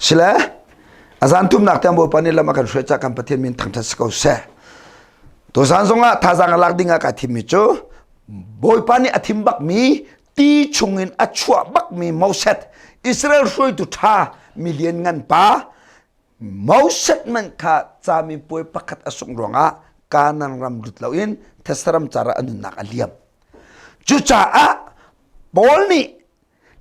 Sile a zan thumnak tiang Bawipa nih lam a kan hruai caah kan Pathian min thangṭhat si ko seh. Tuzan zongah thazaang a lak ding ah kai thimmi cu Bawipa nih a thim bakmi ti chungin a chuah bakmi Moses Israel hruaitu ṭha milian ngan pa Moses man kha cami puai pakhat a sungh ruangah Kanaan ram lut loin Thessaram car ah a nunnak a liam. Cucaah Paul nih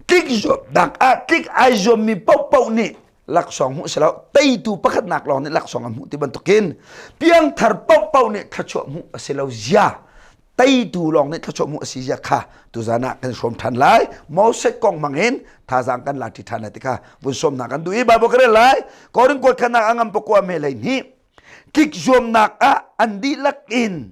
tlik zuamnak ah tlik ai zuammi paohpaoh nih laksawng hmuh si lo teitu pakhatnak lawng nih laksawng an hmuh ti bantukin piangthar paohpaoh nih thluachuah hmuh a si lo zia teitu lawng nih thluachuah hmuh a si zia kha tuzan ah kan hrawm ṭhan lai Moses kong hmangin thazaang kan la ṭi ṭhan lai ti kha vun sawmnak kan duh i Bible ka rel lai Korin kuat khatnak a ngam pakua me lei hnih tlik zuamnak ah an dihlak in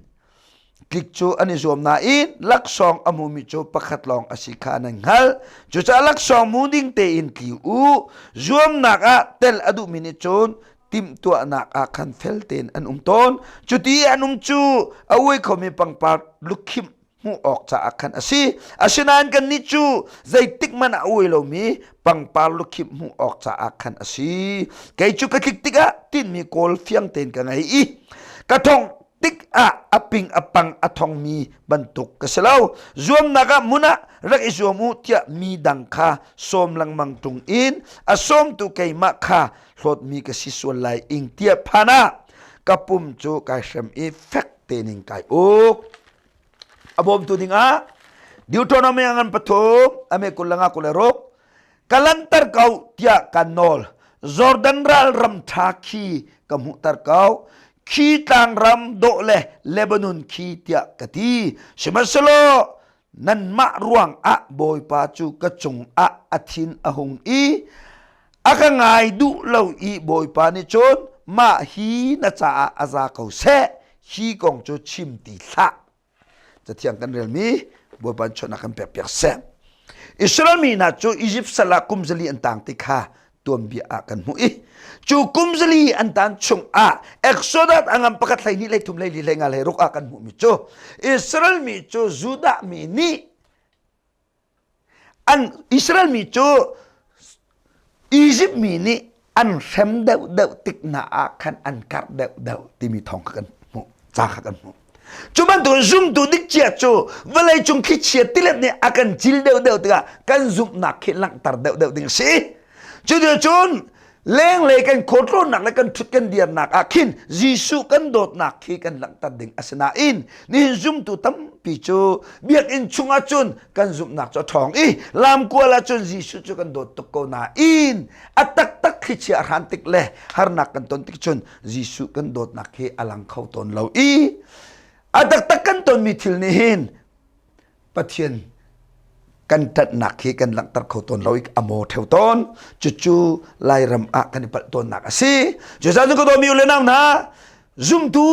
Tlik cu an i zuam nain laksawng a hmumi cu pakhat lawng a si kha nan hngalh. Cucaah laksawng hmu ding tein tli u. Zuamnak ah tel a duhmi nih cun timhtuahnak ah khan fel tein an um tawn. Cuti an um cu a uai khomi pangpar lukhimh hmuh awk caah khan a si. Asinain kannih cu zeitik hmanh ah a uai lomi pangpar lukhimh hmuh awk caah khan a si. Kei cu ka tlik tikah tinhmi kawl fiang tein ka ngei i ka thong tik ah a ping a pang a thongmi bantuk ka si lo zuamnak ah mun ah rak i zuam u tiah mi dang kha sawm lengmang ṭung in a sawmtu keimah kha hlawtmi ka si sual lai ing tiah phan ah ka pum cu kai hrem i fek tein kai uk a bawmtu dingah Deuteronomy ngan pathum ame kul langa kul le ruk ka lanter ko tiah kan nawl Jordan ral ram ṭha khi ka hmuhter ko khi tlangram dawh le Lebanon khi tiah ka ti sihmanhsehlaw nanmah ruang ah Bawipa cu ka cung ah a thin a hung i a ka ngai duh lo i Bawipa nih cun mah hi na caah a za ko seh hi kong cu chim ti hlah Cathiang kan relmi Bawipa chawhnak kan pekpiak seh. Israel mi hna cu Izipt sal ah kum zali an tang ti kha tuanbia ah kan hmuh i cu kum zali an tan chung ah Exodus a ngam pakhat 12 hlei thum hlei li hlei nga hlei ruk ah kan hmuhmi cu Israel mi cu Judah mi nih An Israel mi cu Izipt mi nih an hrem deuhdeuh tik hna ah khan an karh deuhdeuh timi thawng kha kan hmuh ca kha kan hmuh. Cu bantuk zumtu dik cia cu vawleicung thlichia tilet nih a kan cil deuhdeuh tikah kan zumhnak khi langhter deuhdeuh ding a si. Cuticun lenglei kan khualtlawnnak le kan ṭhut kan dirnak ah khin Jesuh kan dawtnak khi kan langhter ding a si nain nihin zumtu tampi cu biakinn chungah cun kan zumhnak cu a ṭhawng i lamkual ah cun Jesuh cu kan dawt tuk ko nain a taktak thlichia a hran tik le harnak kan ton tik cun Jesuh kan dawtnak hi a lang kho tawn lo i a taktak kan tonmi thil nih hin Pathian kan ṭanhnak hi kan langhter kho tawn lo i a maw ṭheo tawn. Cucu Lairam ah kan i palh tawnnak a si. Cucaah cun ka dawmi u le nau hna, zumtu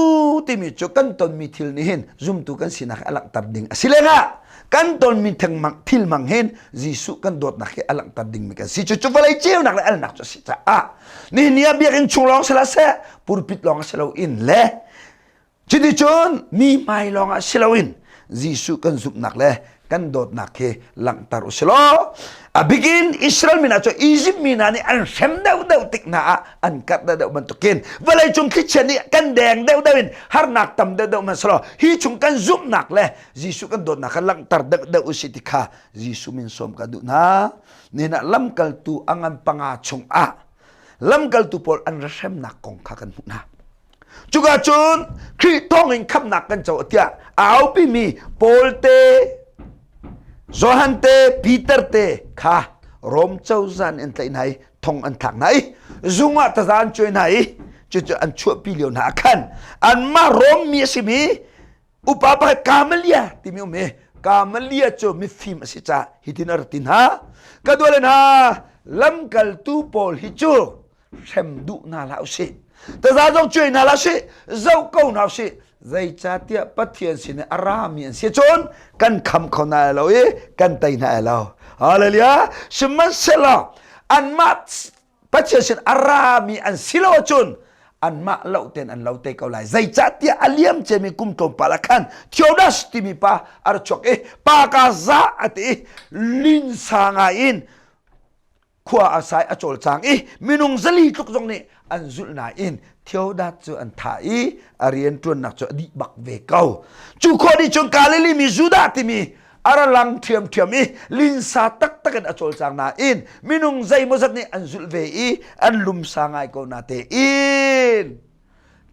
timi cu kan tonmi thil nih hin zumtu kan sinak hi a langhter ding a si lengah kan tonmi thil mang hin Jesuh kan dawtnak hi a langhter dingmi kan si. Cucu vawlei ceunak le alnak cu a si caah nihin ni ah biakinn chung lawng si hlah seh, pulpit lawng si loin le Cuticun mi hmai lawngah si loin Jesuh kan zumhnak le kan dawtnak hi langhter u silaw a bikin Israel mi hna cu Egypt mi hna nih an hrem deuhdeuh tik hna ah an karh deuhdeuh bantukin vawleicung thlichia nih kan deng deuhdeuh in harnak tam deuhdeuh hmanh selaw hi chung kan zumhnak le Jesuh kan dawtnak kha langhter deuhdeuh u si ti kha Jesuh min sawm ka duh hna nihin ah lamkaltu a ngan panga chungah lamkaltu pawl an ra hremnak kong kha kan hmuh hna Cuka cun Khrih thawngin khamhnak kan co tiah a aupimi Paul te, Johan te, Peter te kha Rom cozah nih an tlaih hna i thong an thlak hna i zung ah taza an cuai hna i cucu an chuahpi lio hna ah khan anmah Rom mi a simi upa pakhat Kamalia timi um i Kamalia cu mifim a si caah hitin a rak ti hna ka duale hna lamkaltu pawl hi cu hrem duh hna hlah usih taza zong cuai hna hlah sih zoh ko hna usih zeicahtiah Pathian sin i a rami an si cun kan kham kho hna lo i kan tei hna lo hallelujah sihmanhsehlaw anmah Pathian sin a rami an si lo ahcun anmah lo ten an lo te ko lai zeicahtiah a liam ciami kum tlawmpal ah khan Theodas timi pa a ra chuak i pa ka za a ti i linsa ngai in. Khua a sai a cawlcang i minung zali tluk zong nih an zulh nain Theodat cu an thah i a rianṭuannak cu a dih bak ve ko. Cu khua nih cun Galilee mi Judah timi a ra lang ṭhiamṭhiam i linsa taktak in a cawlcang nain minung zeimawzat nih an zulh ve i an lumsa ngai ko na tein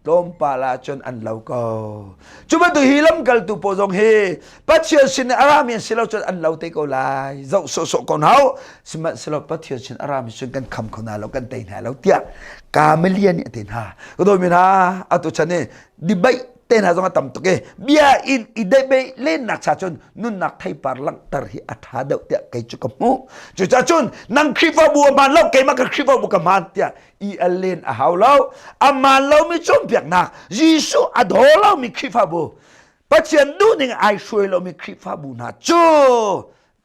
tlawmpal ah cun an lo ko. Cu bantuk hi lamkaltu pawl zong hi Pathian sin a rami an si lo cun an lo te ko lai. Zoh sawhsawh ko hna Sihmanhsehlaw Pathian sin a rami cun kan kham kho hna lo, kan tei hna lo tiah Gamaliel nih a ti hna. Ka dawmi hna, atu chan i debate te hna zong a tam tuk i bia in i debate lennak cha cun nunnak theipar langhter hi a ṭha deuh tiah kei cu ka hmuh. Cucaah cun nang Khrihfabu a hmaan lo, keimah ka Khrihfabu ka hmaan tiah i al len a hau lo amaan lomi cawnpiaknak Jesuh a daw lomi Khrihfabu Pathian duhning ai hruai lomi Khrihfabu hna cu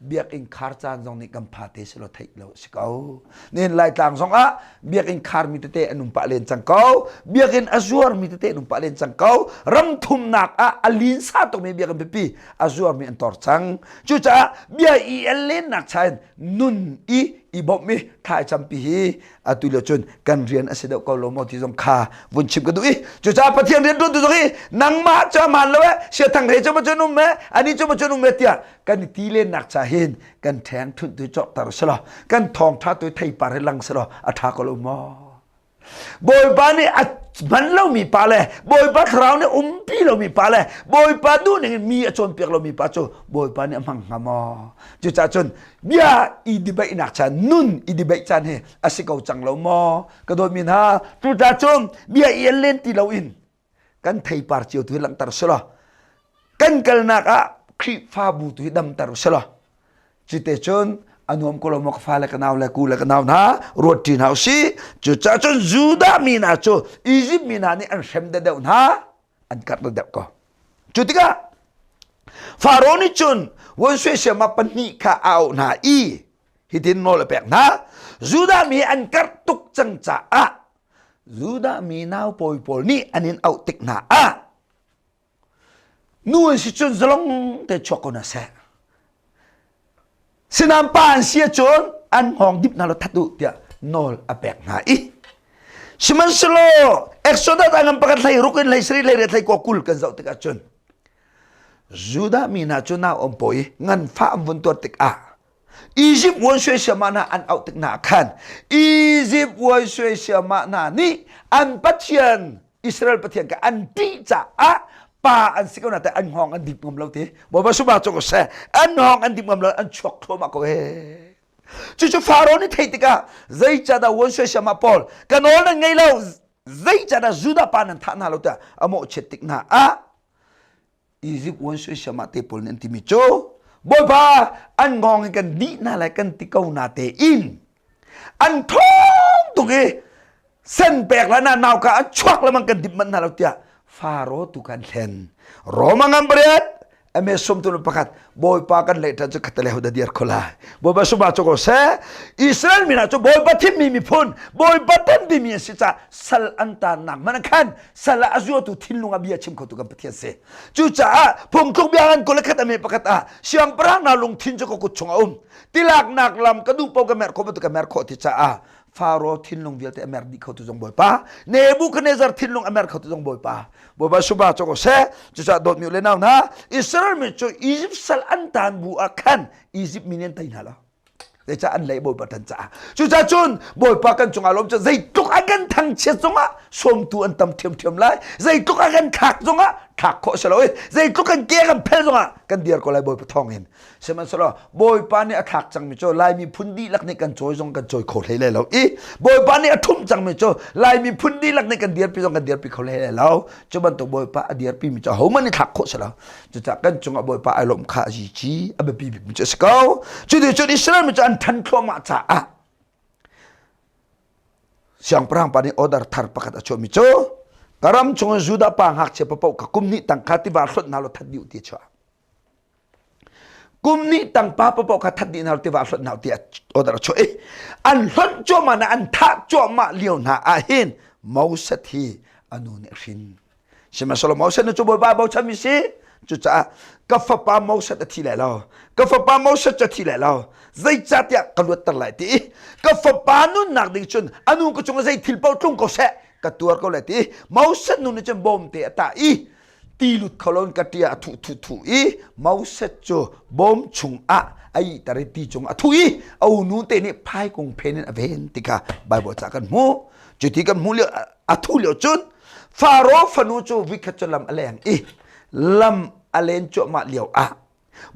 biakinn khar caan zong nih kan pha te silo theih lo si ko nin laitlang zong ah biakinn khar mi tete an um pah len cang ko biakinn a zuar mi tete an um pah len cang ko ram thumnak ah a linsa tukmi biakinn pipi a zuar mi an tor cang cucaah bia i al lennak chain nun i i bawmh i thai campi hi atu lio cun kan rian a si deuh ko lo maw ti zong kha vun chim ka duh i cucaah Pathian rian ṭuantu zong hi nangmah cu a hmaan lo eh siathang re cu ma cun um eh ani cu ma cun um eh tiah kan i ti lennak cha hin kan ṭheng ṭhunh tu cawkter selaw kan thawngṭha tu theipar hi lang selaw a ṭha ko lo maw Bawipa nih a hman lomi pa le Bawipa thlarau nih umpi lomi pa le Bawipa duhning in mi a cawnpiak lomi pa cu Bawipa nih a hmang hnga maw cucaah cun bia i debatenak caan nun i debate caan hi a si ko cang lo maw ka dawtmi hna cucaah cun bia i el len ti loin kan theipar cio tu hi langhter selaw kan kalnak ah Khrihfabu tu hi damter selaw cite cun a nuam ko lo maw ka fale ka nau le ku le ka nau hna ruat ṭi hna usih cucaah cun Judah mi hna cu Izipt mi hna nih an hrem deuh hna an karh deuh ko cu tikah Faro nih cun Wonsue siama pahnih kha a auh hna i hitin nawl a pek hna Judah mi an karh tuk cang caah Judah mi nau pawi pawl nih an in auh tik hna ah nu an si cun zalong te chuak ko hna seh Sinain pa an si ahcun an hngawng dip hna law that u tiah nawl a pek hna i sihmanhsehlaw Exodus a ngan pakhat hlei ruk in hlei sarih hlei riat hlei kua 20 kan zoh tikah cun Judah mi hna cu nau an pawi i nganfah an vun tuar tikah Egypt vuan siamah hna an auh tik hna khan Egypt vuan siamah hna nih an pathian Israel pathian kha an ṭih caah pa an si ko na te an hngawng an dip ngam lo ti Bawipa suma cu ko seh an hngawng an dip ngam lo an chuak thluahmah ko he cucu Faro nih theih tikah zeicahdah wan siama pawl ka nawl nan ngei lo zeicahdah Judah pa nan thah hna lo tiah a mawhchiat tik hna ah Egypt wan siama te pawl nih an timi cu Bawipa an ngawng in kan dih hna lai kan ti ko na te in an thawng tuk i sen pek la na nau ka an chuak lemang kan dip manh hna lo tiah Faro tu kan thlen Roma ngam pariat ame sum tu pakhat bawipa kan leh tan cu khatale hoda diar khola bawipa suma chu ko se Israel mina cu bawipa thimmi miphun bawipa tan mi an si ca sal an tan nak man khan sal a zuatu thinlung a bia chim kho tu kan pathian si cucaah phungthluk bia an kul khat ame pakhat ah siangpahrang na lungthin cu ka kut chung a um tilaknak lam ka duh paoh ka mer kho bantuk ka mer khawh ti caah Faro thinlung vialte a mer dih kho tu zong Bawipa Nebuchadnezzar thinlung a mer kho tu zong Bawipa Bawipa suba cu ko seh cucaah dawtmi le nau hna Israel mi cu Egypt sal an tan bu ah khan Egypt mi nih an tei hna lo zeicah an lei Bawipa tan caah cucaah cun Bawipa kan cungah lawm cu zeitluk a kan thangchiat zongah sawmtu an tam ṭhiamṭhiam lai zeitluk a kan thlak zongah thlak khawh si lo i zeitluk kan ke kan phel zongah kan dir ko lai Bawipa thawngin Sihmanhsehlaw Bawipa nih a thlak cangmi cu Lai miphun dihlak nih kan cawi zong kan cawi kho hlei lai lo i Bawipa nih a ṭhumh cangmi cu Lai miphun dihlak nih kan dirpi zong kan dirpi kho hlei lai lo. Cu bantuk Bawipa a dirpimi cu ahohmanh nih thlak khawh si lo. Cucaah kan cungah Bawipa ai lawmh kha a zici a biapi bikmi cu a si ko. Cuticun Israel mi cu an ṭhan thluahmah caah siangpahrang pa nih order thar pakhat a chuahmi cu ka ram chungin Judah pa ngakchia paoh kha kum hnih tang kha tiva hlonh hna law that dih u ti a chuah. Kum nih tangpa paoh kha that dih hna tiva hlonh hna tiah order a chuah i an hlonh cuahmah na an thah cuahmah lio hna ah hin Moses hi a nu nih a hrin. Sihmanhsehlaw Moses nu cu Bawipa bochanmi si. Cucaah Ka fapa Moses a thi lai lo. Ka fapa Moses cu a thi lai lo. Zeicahtiah ka luatter lai ti i ka fapa nunnak ding cun a nu ka cungah zei thil paoh tlung ko seh ka tuar ko lai ti i Moses nu nih cun bawmte a tah i ti lut kho loin ka ṭia a thuh thuh thuh i Moses cu bawm chungah a ihter i ti cung a thuh i a unu te nih phaikung phen in a ven ti kha Baibal ca kan hmuh. Cuti kan hmuh lio a thuh lio cun Faro fanu cu vikhat cu lam a leng i lam a len cuahmah lio ah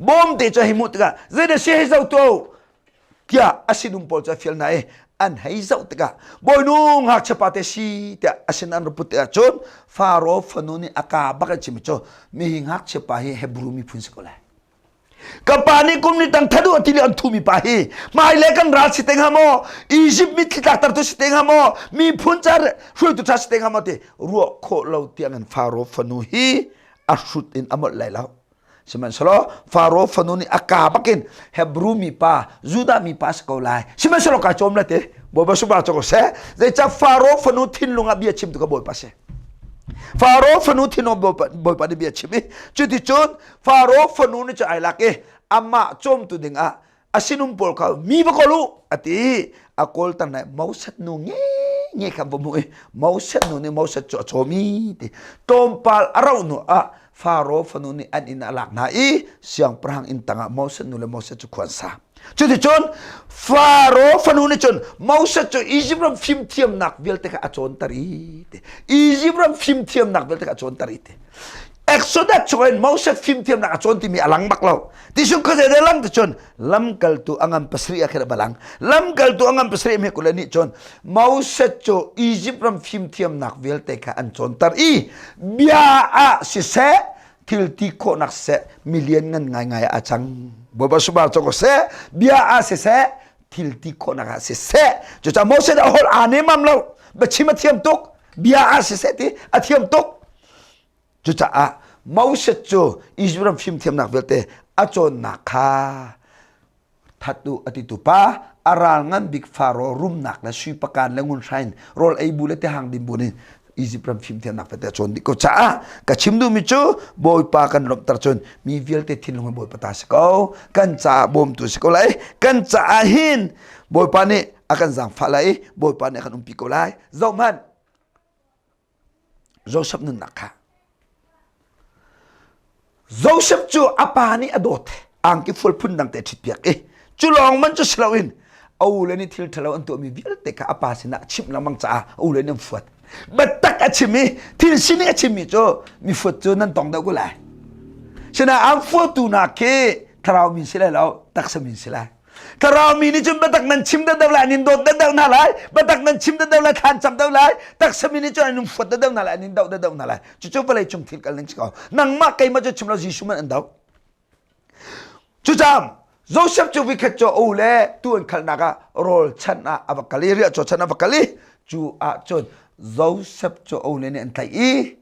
bawmte cu hei hmuh tikah zeidah si hei zoh tuah tiah a sinum pawl cu a fial hna i an hei zoh tikah bawinu ngakchia pa te si tiah a sin an ra put tikah cun Faro fanu nih a ka bak in chim cu mihi ngakchia pa hi Hebrew miphun si ko lai ka pa nih kum ni tang thadu ati le an thumi pa hi hmailei kan ral si te hnga maw Egypt mitthli tlaktertu si te hnga maw miphun ca hruaitu ṭha si te hnga maw ti ruah khawh lo tiang in Faro fanu hi a hrut in a molh lai lo Sihmanhsehlaw Faro fanu nih a ka bakin Hebrew mipa Judah mipa si ko lai. Sihmanhsehlaw kai cawm lai te. Bawipa subah cu ko seh. Zeicah Faro fanu thinlung ah bia chimtu ka Bawipa si. Faro fanu thinlung Bawipa nih bia chim i cuticun Faro fanu nih cu ai lak i amah cawmtu dingah a sinum pawl kha mi va kawl u a ti a kawl tar nai Moses nu nge nge kha va hmuh i Moses nu nih Moses cu a cawm i ti tlawmpal a rauh hnu ah Faro fanu nih an inn a lak hna i siangpahrang inn tangah Moses nu le Moses cu khua an sa cuticun Faro fanu nih cun Moses cu Izipt ram fimthiamnak vialte kha a cawnter i ti Izipt ram fimthiamnak vialte kha a cawnter i ti Exodus chung in Moses fimthiamnak a cawn timi a lang bak lo. Ti sung khuazei de lang ti cun lamkaltu a ngan pasarih ah khin a balang. Lamkaltu a ngan pasarih me kule nih cun Moses cu Egypt ram fimthiamnak vialte kha an cawnter i bia ah siseh thil ti khawhnak siseh milian ngan ngaingai ah a cang. Bawipa subah cu ko seh bia ah siseh thil ti khawhnak ah siseh cucaah Moses a holh aa nemam lo biachim a thiam tuk bia ah siseh ti a thiam tuk Cucaah Moses cu Israel ram fimthiamnak vialte a cawnnak kha that u a titu pa a ral ngan bik Faro rumnak le sui pakan le ngun hrain rawl ei bu le tihang din bu nih Egypt ram fimthiamnak vialte a cawn dih ko caah ka chim duhmi cu Bawipa kan lawmhter cun mi vialte thinlung hi Bawipa ta si ko kan caah bawmtu si ko lai kan caah hin Bawipa nih a kan zaangfah lai i Bawipa nih a kan umpi ko lai zohhmanh Joseph nunnak kha Joseph cu a pa nih a dawt angki fual phun dang te ṭhit piak i cu lawng man cu si loin a u le nih thil ṭhalo an tuahmi vialte kha a pa sinah a chimh lengmang caah a u le nih an fuat biatak a chim i thil sining a chimmi cu mi fuat cu nan tong deuh ko lai sinain an fuatu nak khi thlarau min si lai lo taksa min si lai Thlarau mi nih cun biatak nan chim deuhdeuh lai, an in dawt deuhdeuh hna lai, biatak nan chim deuhdeuh lai, thla an cam deuh lai, taksa mi nih cun an in fuat deuhdeuh hna lai, an in doh deuhdeuh hna lai. Cucu vawlei cung thil kal ning si ko. Nangmah keimah cu chim lo Jesuh man an doh. Cucaah Joseph cu vikhat cu u le tu an khalnak ah rawl chan ah a va kal i riahcaw chan a va kal i cu ah cun Joseph cu u le nih an tlaih i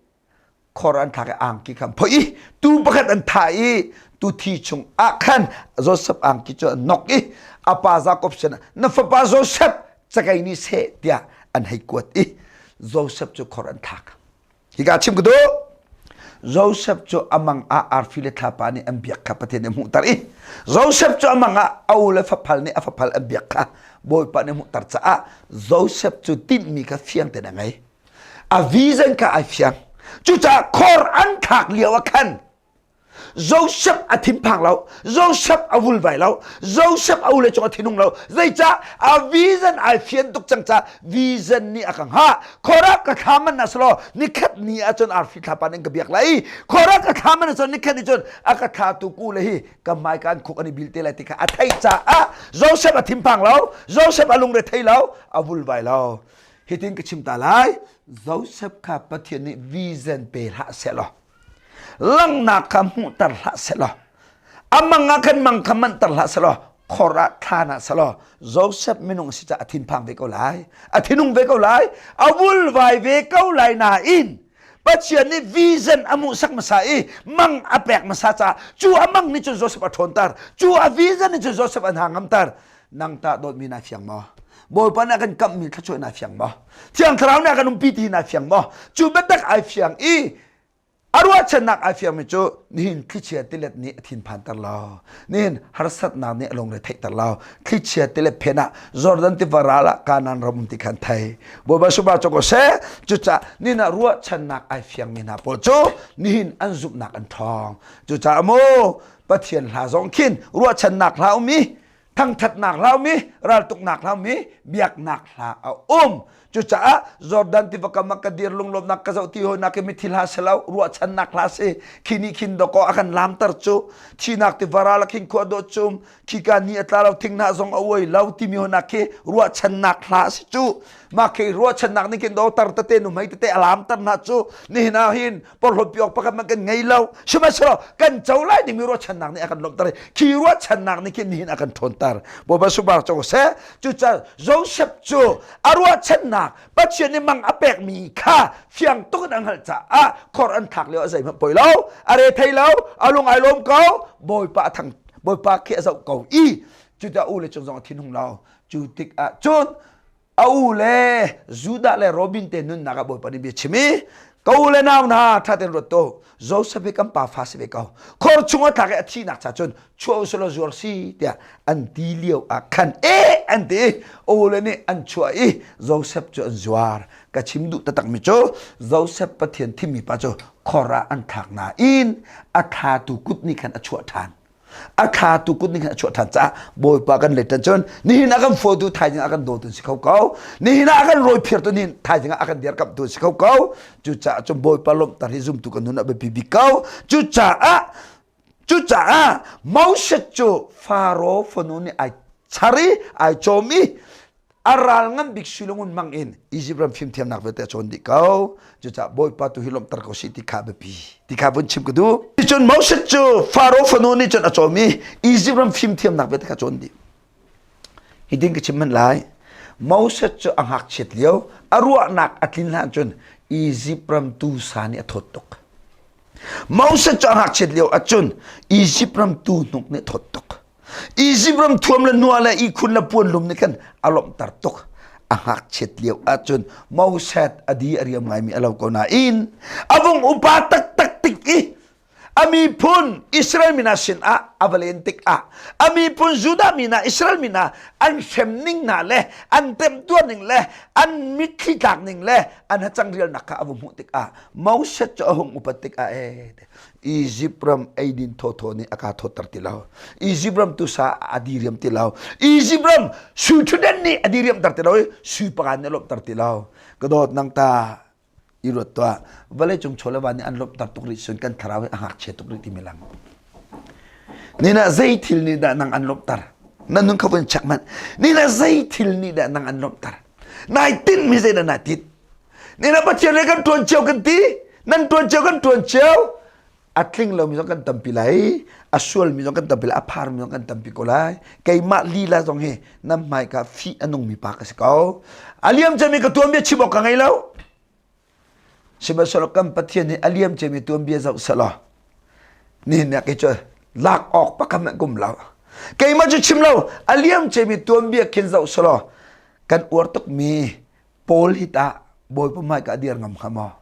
khor an thlak i angki kha an phoih i tuu pakhat an thah i tu thi chung ah khan Joseph angki cu an nok i a pa Jakob sinah na fapa Joseph cakei nih seh tiah an hei kuat i Joseph cu khor an thlak hika chim ka duh Joseph cu a mang ah arfi le thlapa nih an biak kha Pathian nih a hmuhter i Joseph cu a mang ah a u le faphal nih a faphal an biak kha Bawipa nih a hmuhter caah Joseph cu tinhmi kha fiang tein a ngei A vision kha ai fiang. Cucaah khor an thlak lio ah khan Joseph a thinphang lo, Joseph a vulvai lo, Joseph a ule cung a thinung lo. Zeicah a vision ai fian tuk cang ca vision nih a ka hngah. Khor ah ka thla man na selaw nikhat ni ahcun arfi thlapa ning ka biak lai. Khor ah ka thla man ahcun nikhat ni cun a ka thlatu ku le hi ka hmai ka an khuk an i bil te lai ti kha a theih caah Joseph a thinphang lo, Joseph a lungre thei lo, a vulvai lo. Hitin ka chim ta lai, Joseph kha Pathian nih vision pe hlah sehlaw, langhnak kha hmuhter hlah sehlaw, a mang ah khan mang kha manhter hlah sehlaw, khor ah thlan ah sehlaw, Joseph minung si caah a thinphang ve ko lai, a thinung ve ko lai, a vulvai ve ko lai nain Pathian nih vision a hmuhsak hmasa i mang a pek hmasa caah cu a mang nih cun Joseph a ṭhawnter, cu a vision nih cun Joseph a hna ngamter. Nang tah dawtmi naa fiang maw? Bawipa nih a kan kamhmi thluachuah naa fiang maw? Thiang Thlarau nih a kan umpi ti hi naa fiang maw? Cu biatak ai fiang i A ruahchannak ai fiangmi cu nihin thlichia tilet nih a thinphanter lo. Nihin harsatnak nih a lungre theihter lo. Thlichia tilet phen ah Jordan tiva ral ah Kanaan ram um ti khan thei. Bawipa suba cu ko seh. Cucaah nihin ah ruahchannak ai fiangmi hna pawl cu nihin an zumhnak an ṭhawng. Cucaah mu Pathian hla zong khin ruahchannak hla um i thangthatnak hla um i raltuknak hla um i biaknak hla a um. Cucaah Jordan tiva kam ah ka dir lunglawmnak ka zoh ti hawinak i mithi hla si lo ruahchannak hla si khi nih khin dawkaw a kan lamter cu thinak tiva ral ah khin khua dawh cum khika ni a tla lo thinghnah zong a uai lo timi honak khi ruahchannak hla si cu mah khi ruahchannak nih khin do tar tete nu hmei tete a lamter hna cu nihin ah hin porhlawt pi awk pakhat man kan ngei lo sihmanhsehlaw kan co lai dingmi ruahchannak nih a kan lawmhter i khi ruahchannak nih khin nihin a kan ṭhawnter Bawipa subar co seh cucaah Joseph cu a ruahchannak Pathian nih mang a pekmi kha fiang tuk in a hngalh caah khor an thlak lio a zeihmanh poi lo a re thei lo a lung ai lawm ko Bawipa a thang Bawipa khi a zoh ko i cuticah u le cung zong a thinhung lo cu tikah cun a u le Judah le Robin te nunnak ah Bawipa nih bia chim i ka u le nau hna ṭha tein ruat tu Joseph hi kan pa fa si ve ko khor chung a thlak i a thihnak cha cun chuah u selaw zuar si tiah an ti lio ah khan e an ti u le nih an chuah i Joseph cu an zuar ka chim duh taktak mi cu Joseph Pathian thimmi pa cu khor ah an thlak nain a thlatu kut nih khan a chuah ṭhan a thla tu kut ning a chuah ṭhan caah Bawipa kan let cun nihin a kan fawtu thaizing a kan dawtu si kho ko nihin ah a kan rawiphirtu nihin thaizing ah a kan dirkamhtu si kho ko cucaah cun Bawipa lawmhter hi zumtu kan nun a biapi bik ko cucaah cucaah Moses cu Faro fanu nih ai char i ai cawm i a ral ngan bik silungun mang in Egypt ram fimthiamnak vialte a cawn dih ko cucaah Bawipa tu hi lawmhter ko sih ti kha biapi ti kha vun chim ka duh cun Moses cu Faro fanu nih cun a cawm i Egypt ram fimthiamnak vialte kha cawn dih hi ding ka chim manh lai Moses cu a ngakchiat lio a ruahnak a tlin hlan cun Egypt ram tusa nih a thawt tuk Moses cu a ngakchiat lio ahcun Egypt ram tu hnuk nih a thawt tuk Izipt ram thuam le nua le ihkhun le puanlum nih khan a lawmhter tuk. A ngakchiat lio ahcun Moses a di a riam ngaimi a lo ko nain a vung upa taktak tik i a miphun Israel mi hna sinah a va len tikah a miphun Judah mi hna Israel mi hna an hrem ning hna le an temtuar ning le an mitthli tlak ning le an hacang rialnak kha a va hmuh tikah Moses cu a hung upat tikah ee Egypt ram eidin thawthaw nih a ka thawtter ti lo. Egypt ram tusa a diriam ti lo. Egypt ram sui ṭhutden nih a diriamter ti lo i sui pagan nih a lawmhter ti lo. Ka dawt nang ta i ruat tuah. Vawlei cung chaw le va nih an lawmhter tuk rih cun kan thlarau hi a ngakchia tuk rih timi lang. Nina zei thil nih dah nang an lawmhter? Na nun kha vun check manh. Nina zei thil nih dah nang an lawmhter? Nai tinh mi zei dah nai tinh? Nina Pathian le kan ṭuan cio kan ti. Nan ṭuan cio kan ṭuan cio. A tling lomi zong kan tampi lai. A sualmi zong kan tampi lai. A pharmi zong kan tampi ko lai. Keimah lila zong hi nan hmaika fih a nungmi pa ka si ko. A liam cemi ka tuanbia chim awk ka ngei lo. Sihmanhsehlaw kan Pathian nih a liam cemi tuanbia zoh selaw nihin ni kei cu lak awk pakhat hmanh kum lo. Keimah cu chim lo a liam cemi tuanbia khin zoh selaw kan uar tukmi Paul hi tah Bawipa hmai ka dir ngam hnga maw?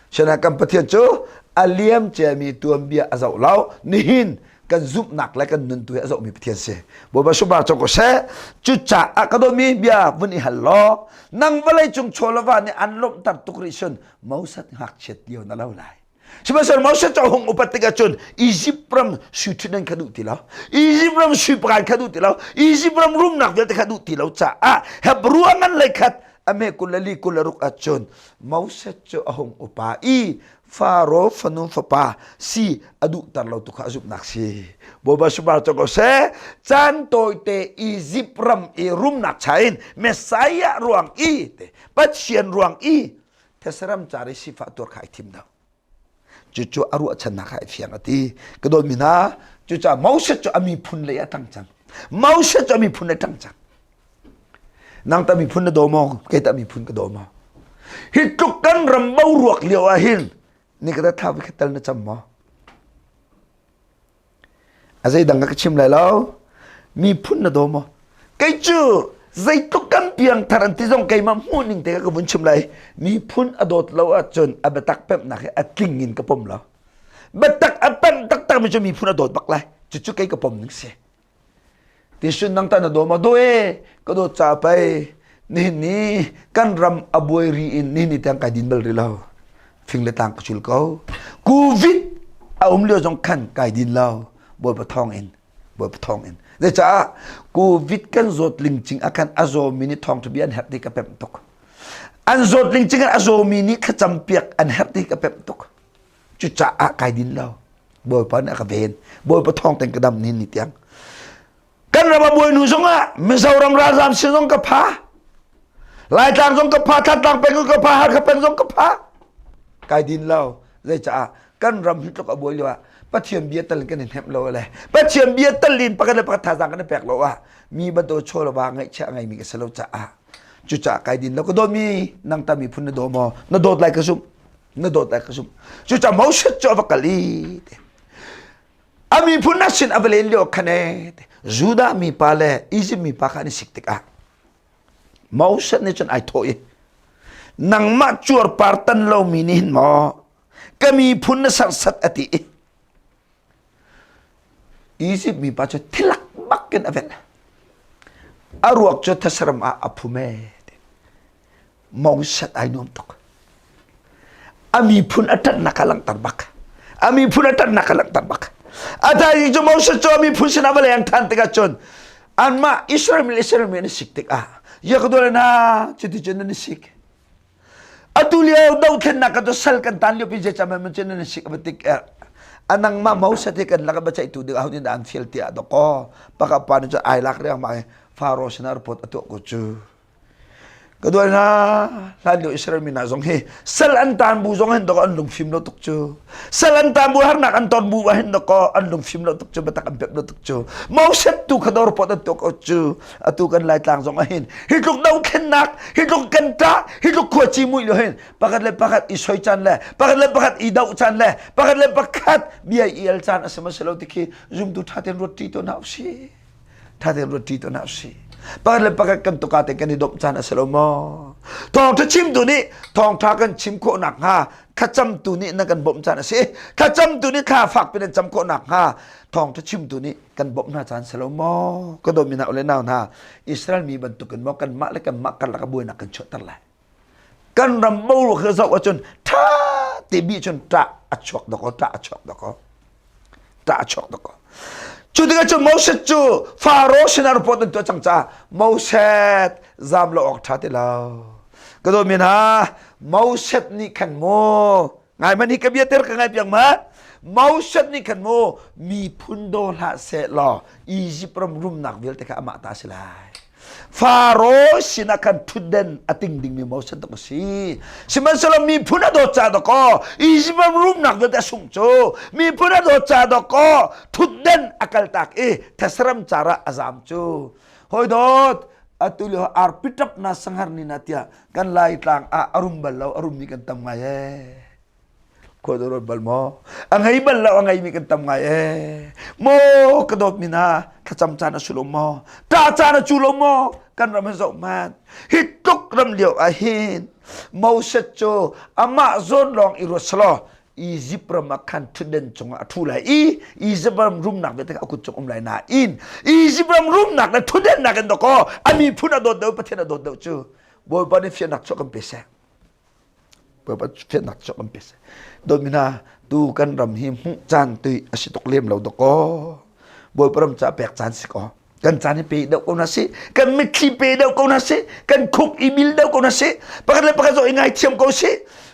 Sina kan Pathian cu a liam ciami tuanbia a zoh lo nihin kan zumhnak le kan nun tu hi a zohmi Pathian si. Bawipa subar cawk ko seh. Cucaah ka dawtmi bia vun i hal law nang vawlei cung chaw le va nih an lawmhter tuk rih sun Moses ngakchiat lio na lo lai. Sihmanhsehlaw Moses cu a hung upat tikah cun Izipt ram sui ṭhutdan kha duh ti lo, Izipt ram sui pakan kha duh ti lo, Izipt ram rumnak vialte kha duh ti lo caah Hebru a ngan lei khat a hme 24 26 ah cun Moses cu a hung upa i Faro fanu fapa si a duhter lo tu kha a zumhnak si. Bawipa subar cu ko seh, caan tawite Izipt ram i rumnak cha in Messiah ruang i Pathian ruang i Thesaram car i sifah tuar kha ai thim lo. Cucu a ruahchannak ah ai fiang a ti. Ka dawtmi hna, cucaah Moses cu a miphun lei a ṭang cang. Moses cu a miphun lei ṭang cang. Nang ta miphun na daw maw? Kei ta miphun ka daw maw? Hi tluk kan ram boruak lio ah hin ni ka thla vi tal na cam maw? A zeidang ka chim lai lo. Miphun na daw maw? Kei cu Zeitluk kan piangthar an ti zong keimah hmuh ning te ka vun chim lai. Miphun a dawt lo ahcun a biatak pemhnak hi a tling in ka pom lo. Biatak a pemh taktak mi cu miphun a dawt bak lai. Cucu kei ka pom ning si. Tisun nang ta na daw ma daw e ka dawt ca pei nihin ni kan ram a buai ri in nihin ni tiang kai din bal ri lo. Fing le tlang ka cul ko. Covid a um lio zong khan kai din lo. Bawipa thawng in Bawipa thawng in. Zecaah Covid kan zawt lingcing ah khan a zawmi nih thawngṭha bia an herh ti ka pemh tuk. An zawt lingcing ah a zawmi nih thlacam piak an herh ti ka pemh tuk. Cucaah kai din lo. Bawipa nih a ka ven. Bawipa thawng ten ka dam ni ni tiang. Kan ram a buai hnu zongah Mizoram ralzam sin zong ka pha. Laitlang zong ka pha, Thantlang peng zong ka pha, Hakha peng zong ka pha. Kai din lo. Zeicaah kan ram hi tluk a buai lio ah Pathian bia tal kan i hnemh lo le Pathian bia tal in pakhat le pakhat thazaang kan i pek lo ah mi bantuk chaw le va ngaihchiah ngeimi ka si lo caah cucaah kai din lo ka dawtmi nang ta miphun na daw maw na dawt lai ka zumh na dawt lai ka zumh cucaah Moses cu a va kal i a miphun na sin a va len lio khan e Judah mipa le Egypt mipa kha an i sik tikah Moses nih cun ai thawh i nangmah cuarpar tan lomi nih hin maw ka miphun na serhsat a ti i Egypt mipa cu thilak bak in a velh a ruak cu thasaram ah a phum e Moses ai nuam tuk a miphun a ṭanhnak a langhter bak a miphun a ṭanhnak a langhter bak a thaizing cu Moses cu a miphun sinah va leng ṭhan tikah cun anmah Israel mi le Israel mi an i sik tikah Yakdol na cuticun nan i sik atu lio dothlennak ka sal kan tan lio pi je cham man cun nan sik a tik er anang ma Moses te kan laka bachai tu ding ahun in an fial tia doko paka pa ni chu ai lak riang ma Pharaoh sinar pot atu ko chu Ka duai hna, hlanlio Israel mi hna zong hi sal an tan bu zong hin dawkaw an lungfim lo tuk cu. Sal an tan bu harnak an ton bu ah hin dawkaw an lungfim lo tuk cu, biatak an pek lo tuk cu. Moses tu kha dawr pot an tuah ko cu. Atu kan Laitlang zong ah hin hi tluk dothlennak, hi tluk kan ṭah, hi tluk khuaci muih lo hin pakhat le pakhat i soi caan le pakhat le pakhat i doh caan le pakhat le pakhat bia i el caan a si ma si lo ti khi zumtu ṭha tein ruat ṭi tawn hna usih. Ṭha tein ruat ṭi tuah hna usih. Pakhat le pakhat kan tuka te kan i dawmh caan a si lo maw? Thawngṭha chimtu nih thawngṭha kan chim khawh nakhnga thlacamtu nih na kan bawmh caan a si. Thlacamtu nih thla fakpi nan cam khawh nakhnga thawngṭha chimtu nih kan bawmh hna caan si lo maw? Ka dawtmi hna u le nau hna, Israel mi bantukin maw kanmah le kanmah karlak ah buainak kan chuahter lai? Kan ram boruak hi zoh ahcun ṭha te bi cun ṭah a chuak dawkaw, ṭah a chuak dawkaw. Ṭah a chuak dawkaw. Cu tikah cun Moses cu Faro sinah report an tuah cang caah Moses zam lo awk ṭha ti lo. Ka dawtmi hna, Moses nih khan mu ngai man hi ka bia ter ka ngai piak ma Moses nih khan mu miphun daw hlah seh law Egypt ram rumnak vialte kha amah ta si lai. Faro sinah khan ṭhutden a ting dingmi Moses tuk a si. Sihmanhsehlaw miphun a dawt ca dawkaw Egypt ram rumnak vialte a sungh cu miphun a dawt ca dawkaw ṭhutden a kaltak i thesaram car ah a zam cu. Hawi dawt, atu lio arpi ṭap na sanghar ni na tiah kan Laitlang ah a rum bal lo a rummi kan tam ngai ee. Khua dawt bal maw? A ngei bal lo a ngeimi kan tam ngai ee. Maw ka dawtmi hna thlacam caan a su lo maw? Ṭah caan a cu lo maw? Kan ram hi zoh hmanh. Hi tluk ram lio ah hin Moses cu amah zawn lawng i ruat selaw Egypt ram ah khan ṭhutden cungah a ṭhu lai i Egypt ram rumnak vialte kha a kut cung um lai nain Egypt ram rumnak le ṭhutdennak in dawkaw a miphun a dawt deuh Pathian a dawt deuh cu Bawipa nih fiannak chuah kan pe seh. Bawipa fiannak chuah kan pe seh. Dawtmi hna tu kan ram hi hmuh caan tui a si tuk lem lo dawkaw. Bawipa ram ca pek caan si kaw. Kan caan hi pe deuh ko na si. Kan mitthli pe deuh ko na si. Kan khuk i bil deuh ko na si. Pakhat le pakhat zong i ngaithiam ko si.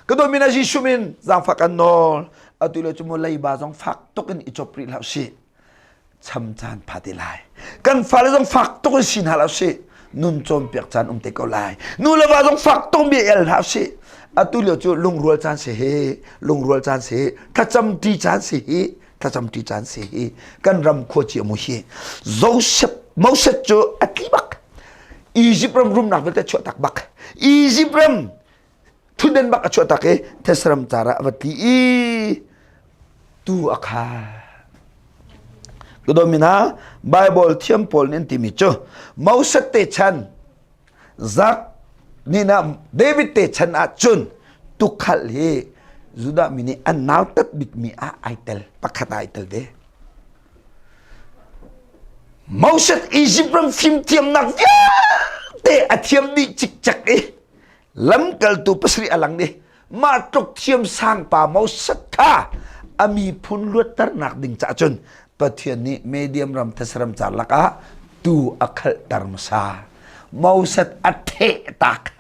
Ka dawtmi hna Jesuh min zaangfah kan nawl. Atu le cu mu leiba zong fak tuk in i cop rih hlah usih. Cham caan pha te lai. Kan fale zong fak tuk in si hna hlah usih. Nun cawnpiak caan um te ko lai. Nu le va zong fak tuk bia el hlah usih. Atu lio cu lungrual caan si hi, lungrual caan si hi, thlacam ṭi caan si hi, thlacam ṭi caan si hi. Kan ram khuaci a mu hi. Joseph, Moses cu a tli bak. Egypt ram rumnak vialte chuah tak bak. Egypt ram thutden bak a chuah tak i thesram car ah a va tli i tu a kha ka dawmi hna Bible thiam pawl nih an timi cu Moses te chan. Zak ni na David te chan ah cun tukhal hi Judah mi nih an nautat bikmi ah ai tel pakhat ah ai tel ve. Moses Egypt ram fimthiamnak vialte a thiam dih cikcek i lamkaltu pasarih a lang nih mah tluk thiam sang pa Moses kha a miphun luatternak ding caah cun Pathian nih Medium ram thesaram car lakah tu a khalhter hmasa. Moses a theh tak.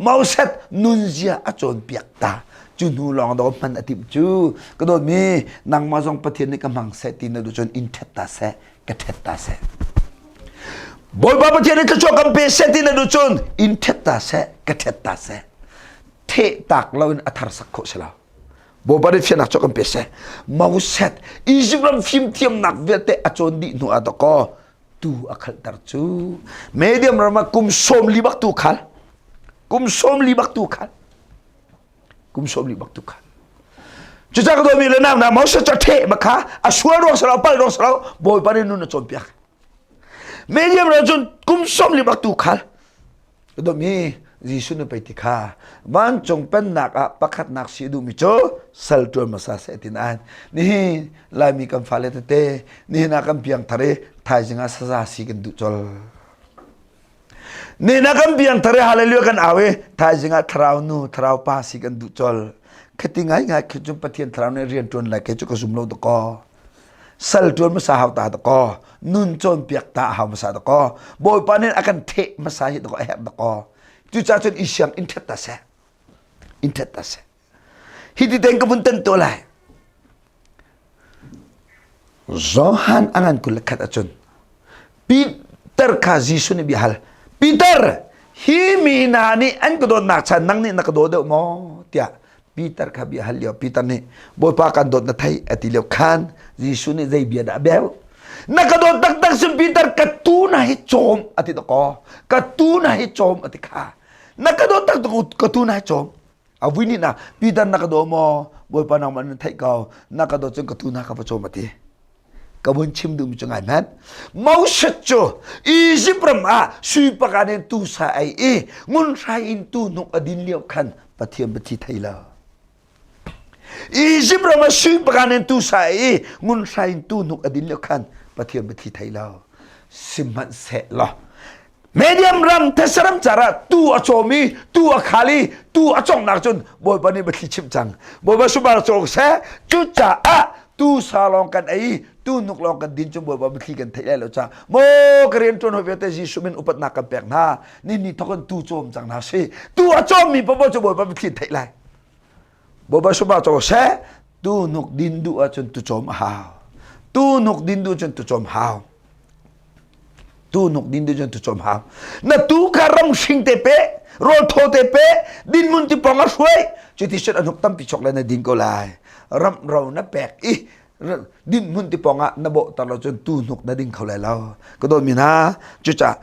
Moses nunzia a cawnpiak ta. Cu hnu lawng do hman a timh cu. Ka dawtmi nangmah zong Pathian nih ka hmang seh ti na duh cun in ṭhet ta seh, ka ṭhet ta seh. Bawipa Pathian nih thluachuah kan pe seh ti na duh cun in ṭhet ta seh, ka ṭhet ta seh. Theh tak loin a thar sak khawh si lo. Bawipa nih fiannak cu kan pe seh. Moses Egypt ram fimthiamnak vialte a cawn dih hnu ah dakaw tu a khalter cu. Medium ram ah kum 40 bak tu khal. Kum 40 bak tu khal. Kum 40 bak tu khal. Cucaah ka dawmi le nau na Moses cu theh ma kha a sual ruang salo pal ruang salo Bawipa nih nun a cawnpiak. Medium ram cun kum 40 bak tu khal. Dawmi Jesuh nu pei ti kha vancung pennak ah pakhatnak si duhmi cu sal ṭuan hmasa seh ti nain nihin Laimi kan fale tete nihin ah kan piangthar i thaizing ah saza si kan duh col. Nihin ah kan piangthar i hallelujah kan au i thaizing ah thlarau nu thlarau pa si kan duh col. Khati ngaingai khi cu Pathian thlarau nih rian ṭuan lai ke cu ka zum lo dakaw. Sal ṭuan hmasa hau ta dakaw nun cawnpiak ta a hau hmasa dakaw Bawipa nih a kan theh hmasa hi dakaw a herh dakaw cucaah cun i siang in ṭhet ta seh in ṭhet ta seh hi ti tein ka vun tan to lai Johan a ngan 21 ahcun Peter kha Jesuh nih bia hal Peter hi mi hna nih an ka dawtnak chan nang nih na ka daw deuh maw tiah Peter kha bia hal lio Peter nih Bawipa kan dawt na thei a ti lio khan Jesuh nih zei bia dah a bel na ka dawt taktak sin Peter ka tu na hi cawm a ti dakaw ka tu na hi cawm a ti kha na ka dawt taktak ka tu na hi cawm a vui ni na Peter na ka daw maw Bawipa nangmah na theih ko na ka dawt cun ka tu na ka va cawm a ti ka vun chim duhmi cu ngai hmanh Moses cu Egypt ram ah sui pakan in tu sa ei i ngunhrai in tu hnuk a din lio khan Pathian biathi thei lo Egypt ram ah sui pakan in tu sa ei i ngunhrai in tu hnuk a din lio khan Pathian biathi thei lo sihmanhsehlaw Medium ram Thessaram cara tu a cawm i tu a khal i tu a conghnak cun Bawipa nih biathli chimh cang. Bawipa sumar cawk seh cucaah tu sa lawng kan ei tu nuk lawng kan din cun Bawipa biathli kan theih lai lo ca maw ka rian ṭuan hawi vialte Jesuh min upatnak kan pek hna ni ni thawk in tu cawm cang hna si tu a cawmmi paoh cu Bawipa biathli theih lai Bawipa sumar cawk seh tu nuk din duh ahcun tu cawm a hau tu nuk din duh cun tu cawm hau Tu nuk din tu cun tu cawm hau. Na tu kha ram hring te pe, rawl thaw te pe, din mun ti pong a hruai. Cuti cun a hnuk tampi chok le na din ko lai. Ram ro na pek i din mun ti pong ah na bawh tar lo cun tu hnuk na ding kho lai lo. Ka dawt mi hna, cucah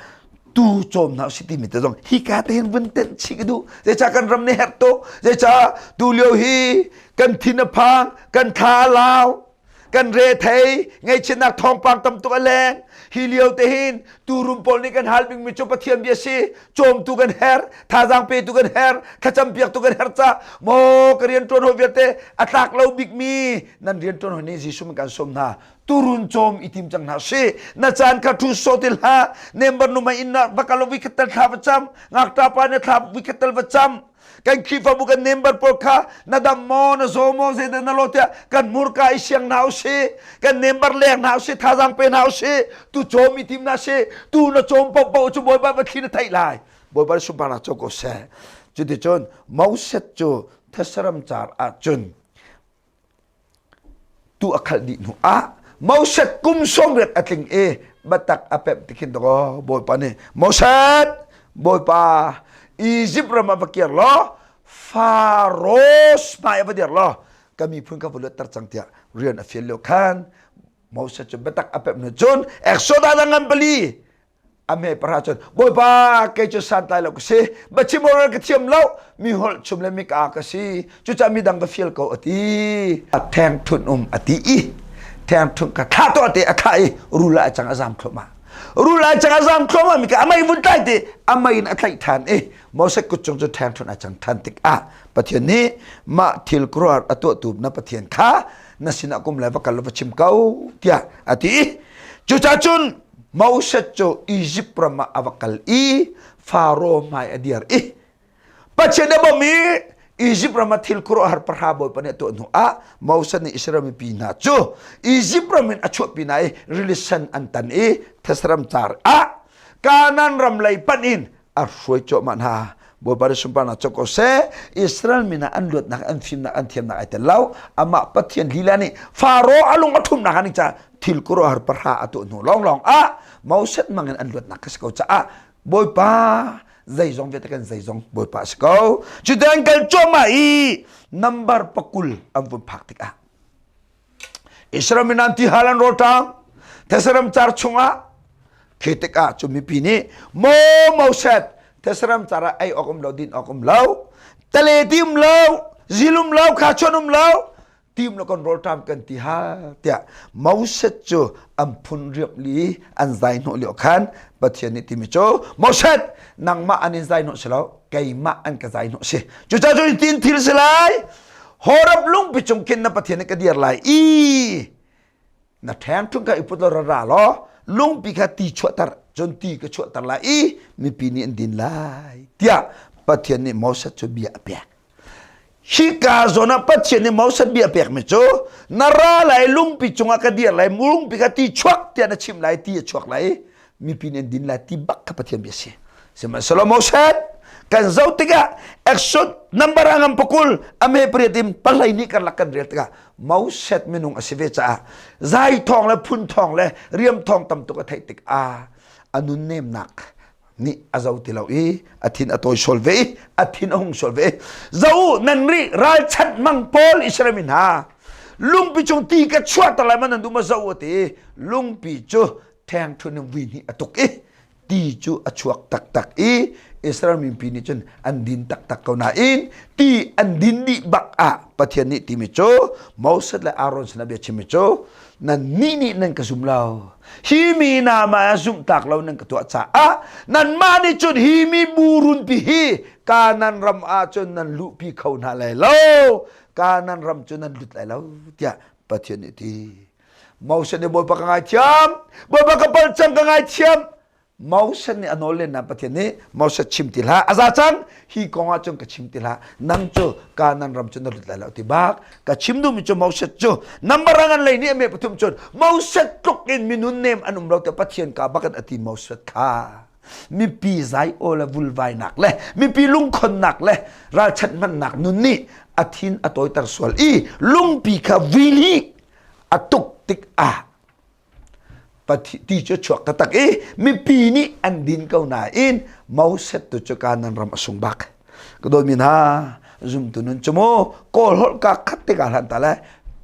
tu cawm hna si timi te zong hi ka te hin vun tenh chih ka duh. Zeicah kan ram nih herh tuk. Zeicah tu lio hi kan thin a phang, kan thla a lau. Kan rethei ngaihchiatnak thawngpang tam tuk a leng. Hi lio te hin turum pawl nih kan hal bikmi cu Pathian bia si. Cawmtu kan her, thazaang petu kan her, thlacam piaktu kan her ca maw ka rian ṭuan hawi vialte a tlak lo bikmi nan rian ṭuan hawi nih Jesuh min kan sawm hna. Turun cawm i tim cang hna si. Na caan kha ṭhu sawh ti hlah. Nembar nu mei inn ah va kal lo vikhat tal thla va cam. Ngakṭa pa nih thla vikhat tal va cam. Kan Khrihfabu kan member pawl kha na dam maw na zaw maw zeidah na lo tiah kan murka i siang hna usih kan member leng hna usih thazaang pe hna usih tu cawm i tim hna sih tu na cawm paohpaoh cu Bawipa va thli na theih lai Bawipa sunparnak co ko seh cuticun Moses cu thesaram car ah cun Tu a khalh dih hnu ah Moses kum 80 a tling i biatak a pemh ti khin dakaw Bawipa nih Moses Bawipa Egypt ram ah va kir law Faro hmai ah va dir law ka miphun ka va luatter cang tiah rian a fial lio khan Moses cu biatak a pemh hnu cun Exodus a ngan pali A me para cun Bawipa kei cu santlai lo ka si biachim oral ka thiam lo mi holh chum le mi ka ka si cucaah midang va fial ko a ti a theng thun um a ti i theng thun ka thlah tuah te a thlah i rul ah a cang a zam thluahmah. Rul ai cang a zam thluahmah mi kha a mei vun tlai ti a mei in a tlaih ṭhan i Moses kut cung cu ṭhengṭhunh a cang ṭhan tikah Pathian nih mah thil khuaruahhar a tuahtu na Pathian kha na sinah kum lai va kal va chim ko tiah a ti. Cucaah cun Moses cu Izipt ram ah a va kal i Faro hmai a dir i Pathian a bawmh i Izipt ram ah thil khuaruahhar pahra bawipa nih a tuah hnu ah Moses nih Israel mipi hna cu Izipt ram in a chuahpi hna i rili sen an tan i thesram car ah Kanaan ram lei panh in a hruai cuahmah hna. Bawipa nih sunparnak co ko seh. Israel mi hna an luatnak, an fimnak, an thiamnak ai tel lo. Amah Pathian lila nih Faro a lung a ṭhumnak ah ning caah thil khuaruahhar pahra a tuah hnu lawnglawng ah Moses mangin an luatnak kha si ko caah Bawipa zeizong vialte kan zeizong Bawipa a si ko. Cuti an kal cuahmah i number pakul an vun phak tikah Israel mi nan ti hal an rawlṭam Thesaram car chungah khi tikah cu mipi nih maw Moses Thesaram car ah ei awk um lo din awk um lo tale ti um lo zil um lo kha chuan um lo tim lo kan rawlṭam kan ti ha tiah Moses cu an phun riap li an zai hnawh lio khan Pathian nih timi cu Moses nangmah an in zai hnawh si lo keimah an ka zai hnawh si cucaah cu tin thil si lai Horeb lungpi cung khin na Pathian nih ka dir lai i na ṭheng ṭhung kha i put law ra ra law lungpi kha ti chuahter cun ti ka chuahter lai i mipi nih an din lai tiah Pathian nih Moses cu bia a pek. Hika zawn ah Pathian nih Moses bia pekmi cu na ra lai lungpi cungah ka dir lai lungpi kha ti chuak tiah na chim lai ti a chuak lai i mipi nih an din lai ti bak kha Pathian bia si. Sihmanhsehlaw Moses kan zoh tikah Exod number a ngam pakul a me pariat in pahlei nih karlak kan rel tikah Moses minung a si ve caah zai thawng le phun thawng le riam thawng tam tuk a theih tikah a nun nemnak nih a zo ti lo i a thin a tawi sual ve i a thin a hung sual ve zo nan ri ralchanh mang pawl Israel mi hna lungpi cung ti ka chuah ter lai man nan duh ma zo ti lungpi cu theng thun in vui hnih a tuk i ti cu a chuak taktak i Israel mipi nih cun an din taktak ko nain ti an din dih bak ah Pathian nih timi cu Moses le Aaron sinah bia chimmi cu nannih nih nan ka zum lo hi mi hna mah zumhtak lo nan ka tuah caah nanmah nih cun hi mi burunpi hi Kanan ram ah cun nan luhpi kho hna lai lo Kanan ram cu nan lut lai lo tiah Pathian nih ti Moses nih Bawipa ka ngaithiam Bawipa ka palh cang ka ngaithiam Moses nih a nawl len na Pathian nih Moses chim ti hlah a za cang hi kong ah cun ka chim ti hlah nang cu Kanan ram cu na lut lai lo ti bak ka chim duhmi cu Moses cu number an lei nih a me pathum cun Moses tluk in minun nem an um lo te Pathian ka bakan ati Moses kha mipi zai aw le vulvainak le mipi lungkhonnak le ralchanh hmannak nun nih a thin a tawiter sual i lungpi kha vili a tuk tik ah ti cu chuak taktak i mipi nih an din ko nain Moses tu cu Kanan ram a sung bak. Ka dawtmi hna zumtu nun cu mu kawl holh ka khat tikah hlan ta le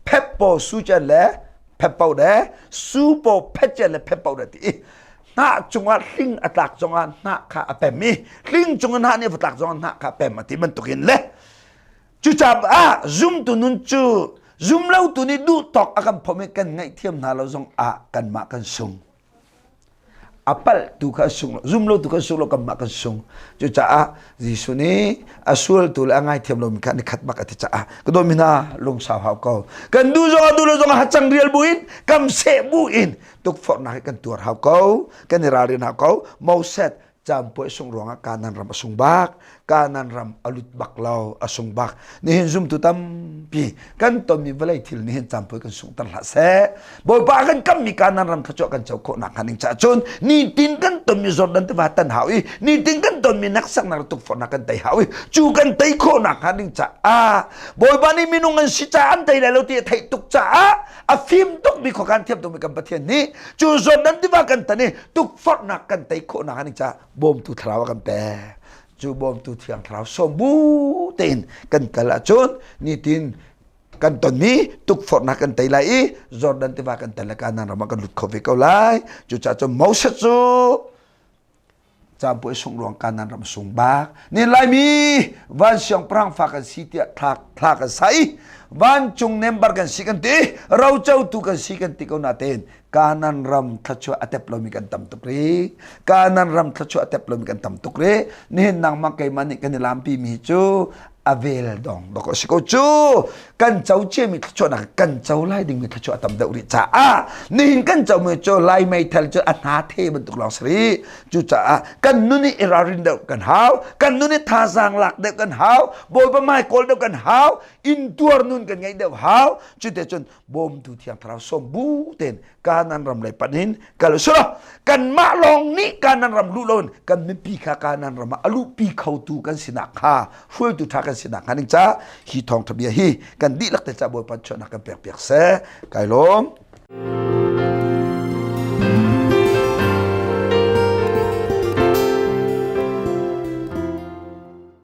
phep po su chen le phep po de su po phet chen le phep po de ti i hnah cungah hling a tlak zongah hnah kha a pem i hling cungah hnah nih a tlak zongah hnah kha a pem a ti bantukin le Cucaah zumtu nun cu zumlotu nih duh tawk a kan phom i kan ngaihthiam hna lo zong ah kanmah kan sung. A palhtu kha a sung lo, zumlotu kha a sung lo, kanmah kan sung. Cucaah Jesuh nih a sualtu le a ngaithiam lomi kha ni khat bak a ti caah ka dawtmi hna lungsau hau ko. Kan duh zong ah duh lo zong ah hacang rial buin kam seh buin tukforhnak hi kan tuar hau ko, kan i ralrin hau ko. Moses Campuai sung ruangah Kanan ram a sung bak, Kanan ram a lut bak lo, a sung bak. Nihin zumtu tampi kan tonmi vawlei thil nihin campuai kan sungter hlah seh. Bawipa kan kammi Kanan ram thluachuah kan co khawh nak hnga ning caah cun nitin kan tonmi Jordan tiva tan hau i nitin kan tonmi naksaknak le tukforhnak kan tei hau i cu kan tei khawh nak hnga ding caah Bawipa nih minung an si caah an tei lai lo ti a theih tuk caah a fim tukmi khuakhan thiam tukmi kan Pathian nih cu Jordan tiva kan tan i tukforhnak kan tei khawhnak ning caah bawmtu thlarau a kan pek cu bawmtu thiang thlarau sawm bu tein kan kal ahcun nitin kan tonmi tukforhnak kan tei lai i Jordan tiva kan tel le Kanaan ram ah kan lut kho ve ko lai cucaah cun Moses cu Campuai sung ruang Kanaan ram sung bak nin laimi van siangpahrang fa kan si tiah thla thla kan sai vancung member kan si kan ti rocotu kan si kan ti ko natein. Kanan ram thluachuah a tep lomi kan tam tuk rih. Kanan ram thluachuah a tep lomi kan tam tuk rih. Nihin nangmah keimah nih kan i lampi mi cu a vel dong dok a si ko cu. Kan co ciami thluachuahnak kan co lai dingmi thluachuah a tam deuh rih caah nihin kan comi cu lai meithal cu a hna the bantuk lawng si rih. Cucaah kan nun i i ralrin deuh kan hau. Kan nun i thazaang lak deuh kan hau. Bawipa hmai kawl deuh kan hau. Intuar nun kan ngeih deuh hau. Cute cun bawmtu thiang thlarau sawm bu tein Kanan ram lei panh in kal usulaw kanmah lawng nih Kanan ram luh loin kan mipi kha Kanan ram ah a luhpi khotu kan sinak kha hruaitu ṭha kan sinak hnga ning ca hi thawngṭha bia hi kan dihlak te ca Bawipa chuahnak kan pek piak seh kai lawm.